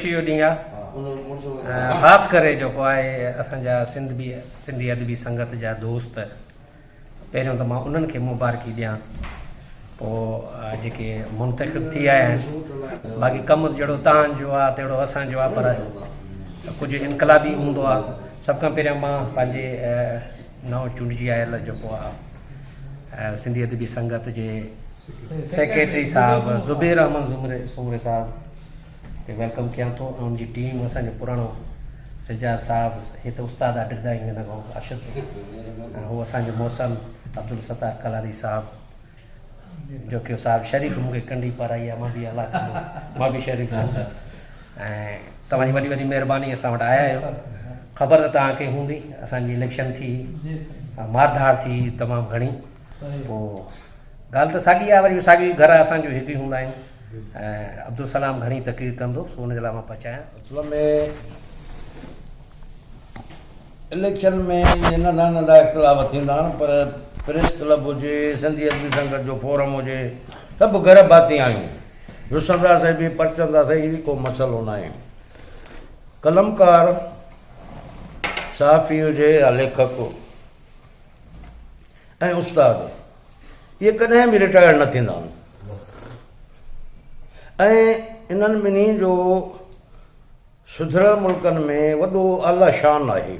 خوشي جو ڏينهن آهي خاص ڪري جيڪو آهي اسان جا سنڌ به سنڌي ادبي سنگت جا دوست پهريون ته مان انهن کي مبارڪي ڏيان پوء جيڪي منتخب ٿي آيا آهن باقي ڪم جهڙو تهان جو آهي تهڙو اسان جو آهي پر ڪجهه انقلابي هوندو آهي سڀ کان پهريان مان پنهنجي نئون چونڊجي آيل جيڪو آهي سنڌي ادبي سنگت جي سيڪريٽري صاحب زبير احمد سومري صاحب کي welcome ڪيان ٿو ۽ ان جي ٽيم اسان جو پراڻو سجاد صاحب هي ته استاد آ ڊردا ئي نه کان ارشد ۽ هو اسان جو محسن عبدالستار ڪلاري صاحب جوکيو صاحب شريف مون کي ڪنڊي پارائي آ مان به الله ڪندو مان به شريف هوندس ۽ توهان جي وڏي وڏي مهرباني اسان وٽ آيا آهيو خبر ته توهان کي هوندي اسان جي اليڪشن ٿي مارڌاڙ ٿي تمام گهڻي پوء ڳالهه ته ساڳي آهي وري ساڳي گهر اسان جو هڪ ئي هوندا آهن ۽ عبدالسلام گهڻي تقرير ڪندو سو ان جي لاء مان پچايان. اصل ۾ اليڪشن ۾ اهي ننڍا ننڍا اختلاف ٿيندا آهن پر پريس ڪلب هجي سنڌي ادبي سنگت جو فورم هجي سڀ گهر ڀاتي آهيون رسنداسين به پرچنداسين هي ڪو مسئلو ناهي قلمڪار صحافي هجي يا ليکڪ ۽ استاد اهي ڪڏهن به رٽائرڊ نه ٿيندا آهن ۽ انهن ٻنهي جو سڌريل ملڪن ۾ وڏو اعليٰ شان آهي.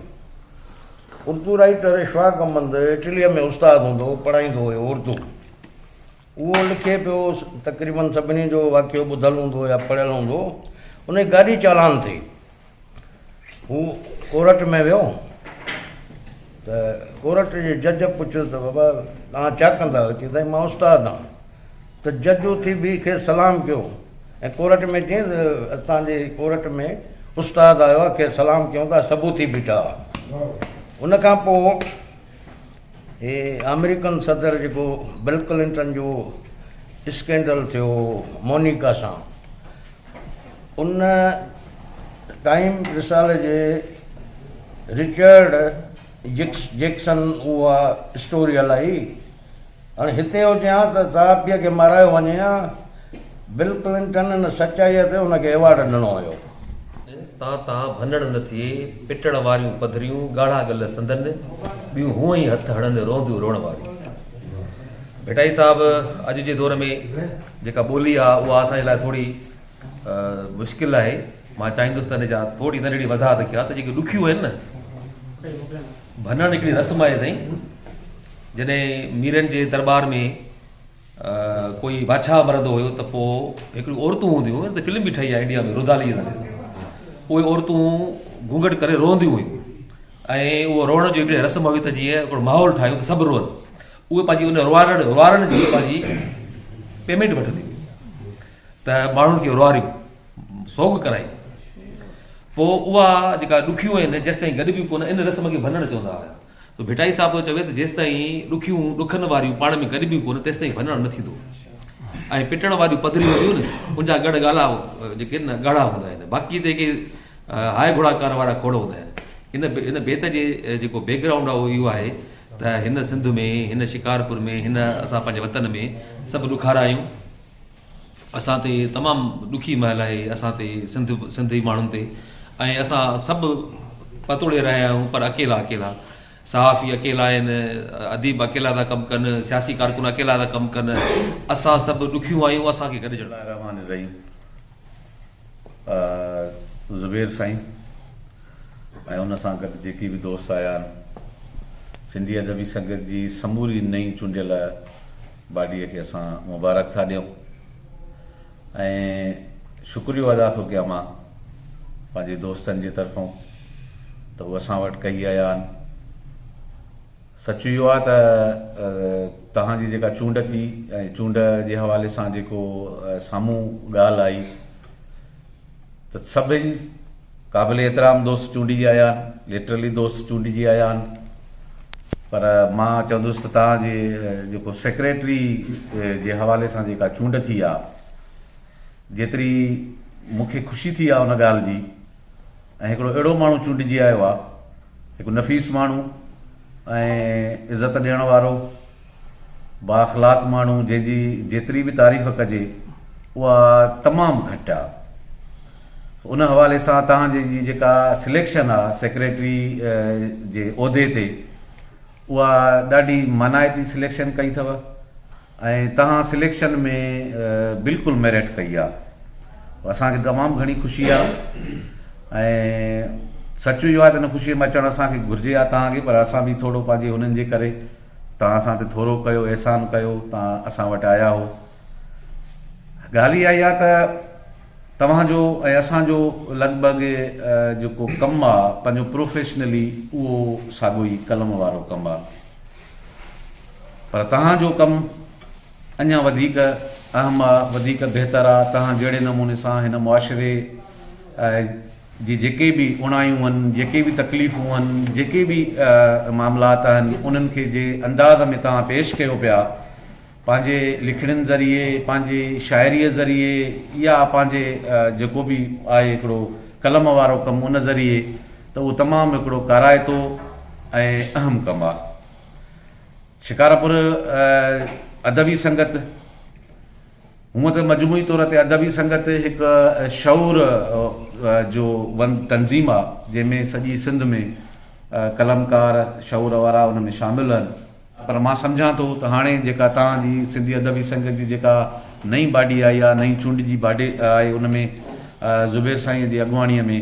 اردو رائيٽر اشفاق احمد اٽليء ۾ استاد هوندو هو، پڙهائيندو هيو اردو. اهو لکي پيو، تقريبن سڀني جو واقعو ٻڌل هوندو يا پڙهيل هوندو. ان جي گاڏي چالان ٿي. هو ڪورٽ ۾ ويو ته ڪورٽ جي جج پڇيس ته بابا توهان ڇا ڪندا آهيو؟ چيائين سائين مان استاد آهيان. ته جج اٿي بيهي کيس سلام ڪيو ۽ ڪورٽ ۾ چيائين ته اسان جي ڪورٽ ۾ استاد آيو آهي کيس سلام ڪيون ٿا سڀ اٿي بيٺا هئا. ان کان پوء هي آمريڪن صدر جيڪو بل ڪلنٽن جو اسڪينڊل ٿيو مونيڪا سان ان ٽائيم رسالي جي رچرڊ جيڪسن اها اسٽوري هلائي. هاڻي هتي هجي ها ته صحافيء کي مارايو وڃي ها. بل ڪلنٽن ان سچائيء تي ان کي ايوارڊ ڏنو هيو. تان تان ڀنڻ نه ٿئي، پٽڻ واريون پڌريون، ڳاڙها ڳل سندن، ٻيون هونء ئي هٿ هڻن، روئنديون روئڻ واريون. ڀٽائي صاحب اڄ جي دور ۾ جيڪا ٻولي آ اها اسان جي لاء ٿوري مشڪل آهي. مان چاهيندس ته ان جا ٿوري ننڍڙي وضاحت ڪيان ته جيڪي ڏکيون آهن نه ڀنڻ هڪڙي رسم آهي سائين جڏهن ميرن جي درٻار ۾ ڪوئي بادشاهه مرندو هيو ته پوء هڪڙيون عورتون هونديون هيون ته فلم به ٺهي آهي انڊيا ۾ رودالي جي نالي سان اهي عورتون گهونگهٽ ڪري روئنديون هيون ۽ اهو روئڻ جو هڪڙي رسم هئي ته جيئن هڪڙو ماحول ٺاهيون ته سڀ روئن اهي پنهنجي ان روئارڻ روئارڻ جي پنهنجي پيمينٽ وٺنديون هيون ته ماڻهن کي روئاريون سوڳ ڪرائي پوء اها جيڪا ڏکيون آهن جيستائين گڏبيون ڪونه ان رسم کي ڀنڻ چوندا هيا ته ڀٽائي صاحب ٿو چوي ته جيستائين ڏکيون ڏکن واريون پاڻ ۾ گڏبيون ڪونه تيستائين ڀنڻ نه ٿيندو ۽ پٽڻ واريون پڌريون هونديون نه ان جا ڳڙ ڳالا جيڪي نه ڳاڙها هوندا آهن باقي جيڪي هاء گهوڙا ڪار وارا کوڙ هوندا آهن ان ان بيت جي جيڪو بيڪ گرائونڊ آهي اهو اهو آهي ته هن سنڌ ۾ هن شڪارپور ۾ هن اسان پنهنجي وطن ۾ سڀ ڏکارا آهيون اسان تي تمام ڏکي مهل آهي اسان تي سنڌ سنڌي ماڻهن تي ۽ اسان سڀ پتوڙي رهيا آهيون پر اڪيلا اڪيلا صحافي اڪيلا آهن اديب اڪيلا ٿا ڪم ڪن سياسي ڪارڪن اڪيلا ٿا ڪم ڪن اسان سڀ ڏکيون آهيون اسان کي گڏجڻ الله الرحمٰن الرحيم زبير سائين ۽ ان سان گڏ جيڪي به دوست آيا آهن سنڌي ادبي سنگت جي سموري نئين چونڊيل باڊيء کي اسان مبارڪ ٿا ڏيون ۽ شڪريو ادا ٿو ڪيان مان پنهنجي دوستن جي طرفون ته هو اسان وٽ ڪهي آيا آهن. سچ اهو آهي ته توهان جي جيڪا چونڊ ٿي ۽ چونڊ جي حوالي سان جيڪو سامهون ڳالهه آئي ته سڀئي قابل احترام دوست چونڊجي آيا آهن، لٽرلي دوست چونڊجي آيا آهن پر مان چوندس ته توهان جي جيڪو سيڪريٽري جي حوالي سان جيڪا چونڊ ٿي آهي جيتري مون کي خوشي ٿي آهي ان ڳالهه جي ۽ هڪڙو اهڙو ماڻهو چونڊجي آيو آهي هڪ نفيس ماڻهو ۽ عزت ڏيڻ وارو بااخلاق ماڻهو جنهن جي جيتري به تعريف ڪجي اها تمام گهٽ آهي. ان حوالي سان توهان جي جي جيڪا سليڪشن آ سيڪريٽري جي عهدي تي اها ڏاڍي مانائتي سليڪشن ڪئي اٿو ۽ توهان سليڪشن ۾ بلڪل ميرٽ ڪئي آ اسان کي تمام گهڻي خوشي آ ۽ سچ اهو آ ته ان خوشي ۾ اچڻ اسان کي گهرجي آ توهان کي پر اسان به ٿورو پنهنجي هنن جي ڪري توهان اسان تي ٿورو ڪيو احسان ڪيو توهان اسان وٽ آيا هو ڳالهه اها آ ته توهان جو ۽ اسان جو لڳ ڀڳ جيڪو ڪم آ پنهنجو پروفيشنلي اهو ساڳيو ئي قلم وارو ڪم آ پر توهان جو ڪم اڃا وڌيڪ اهم آ وڌيڪ بهتر آ توهان جهڙي نموني سان هن معاشري جي جيڪي به اوڻايون آهن جيڪي به تڪليفون آهن جيڪي به معاملات آهن انهن کي جي انداز ۾ توهان پيش ڪيو پيا پنهنجي لکڻين ذريعي، پنهنجي شاعريء ذريعي يا پنهنجي جيڪو به آهي هڪڙو قلم وارو ڪم ان ذريعي ته اهو تمام هڪڙو ڪارائتو ۽ اهم ڪم آهي. شڪارپور ادبي سنگت هونء ته مجموعي طور تي ادبي سنگت هڪ شعور جو تنظيم آهي جنهن ۾ سڄي سنڌ ۾ قلمڪار شعور وارا ان ۾ شامل آهن. پر مان سمجهان ٿو ته هاڻي جيڪا توهان جي سنڌي ادبي سنگت جي جيڪا نئين باڊي آئي آهي، نئين چونڊجي باڊي آهي ان ۾ زبير سائينء جي اڳواڻيء ۾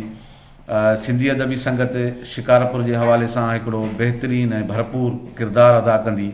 سنڌي ادبي سنگت شڪارپور جي حوالي سان هڪڙو بهترين ۽ ڀرپور ڪردار ادا ڪندي.